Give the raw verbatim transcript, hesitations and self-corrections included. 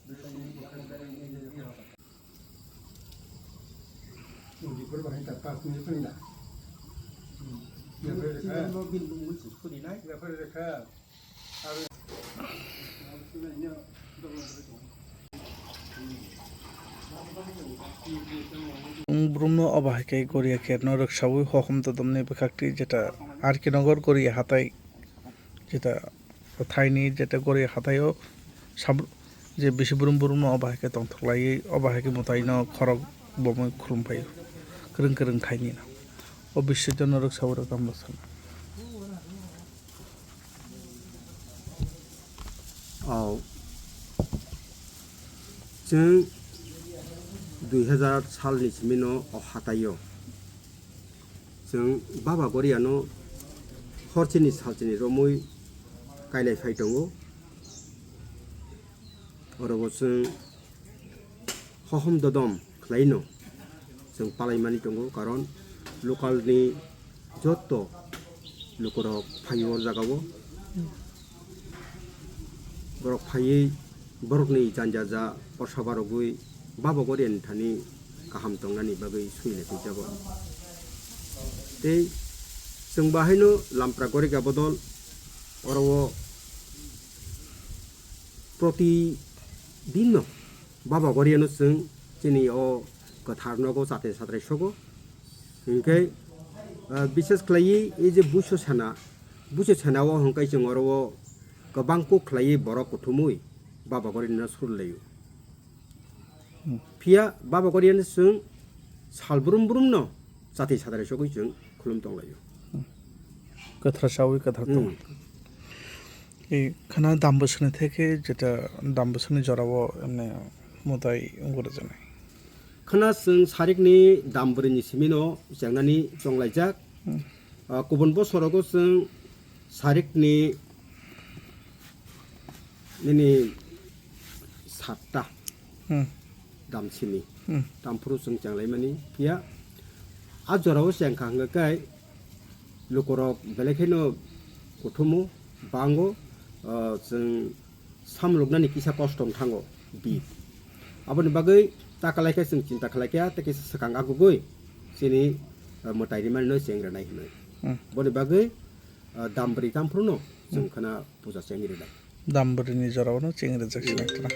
Wng brumno obo hai khe Goria kherno rwksaui hohom todomni bwkhakti jeta R K Nagar Goria hatai jeta thaini jeta Goria hataio sab-, je bisi brum brumno obo hai khe tongthok laiwi obo hai khe mwtaino khorok bomwi khulum phaio kwrwng kwrwng thainino. O bisingtwi norok saui rw tamo sana. O chwng dui hazar salni simino o hataio chwng Baba Goriano horchini salchini romwi kailai phai tongo. Oro bo chwng hohom dodom khlaino chwng palaimani tongo, karon local ni joto lukurok phaio o jagao. Borok phaiwi borokni janja ja orsa barogwi Baba Goriani thani kaham tongnani bagwi swi lai jago. Tei chwng bahaino lampra gorika bodol oro o proti din no Baba Goriano chwng chini o kwthar nogo chate satrai sogo. Hinkhe, ah, bishes khlaiwi ei je Buiso Sena, Buiso Sena o hwnkhai chwng oro o kwbang kok khlaiwi borok kuthumwi Baba Goriano sur laio. Hmm. Phiya Baba Goriano chwng sal brum brum no chati sadrai sogwi chwng khulum tong laio. Hmm. Kwthar sawi kwthar tong. Hmm. E, khana dam bwswkni theke jeta dam bwswkni jorao emne mwtai wngwi rwjaknai. Khana chwng sarikni dam bwrwini simino chengnani chonglaijak. Hmm. Ah, kubun bosorogo chwng sarikni nini satta Hmm. dam simi. Hmm. Tamphuru chwng chenglaimani phiya a jorao chengkha hwnkhe kai lukurok belai kheno kuthumu bango, ah, chwng samloknani kisa kosto wng thango bid. Aboni bagwi ta kalaikhe chwng chinta khlaikha tei kisa swkang agugwi chini, ah, mwtai rimani no cheng rwnai hinwi. Hmm. Boni bagwi, ah, dam bwrwi tamphruno chwng Hmm. khana puja chengwi rwnai. Dam bwrwini jorao no cheng rijak sinai khna.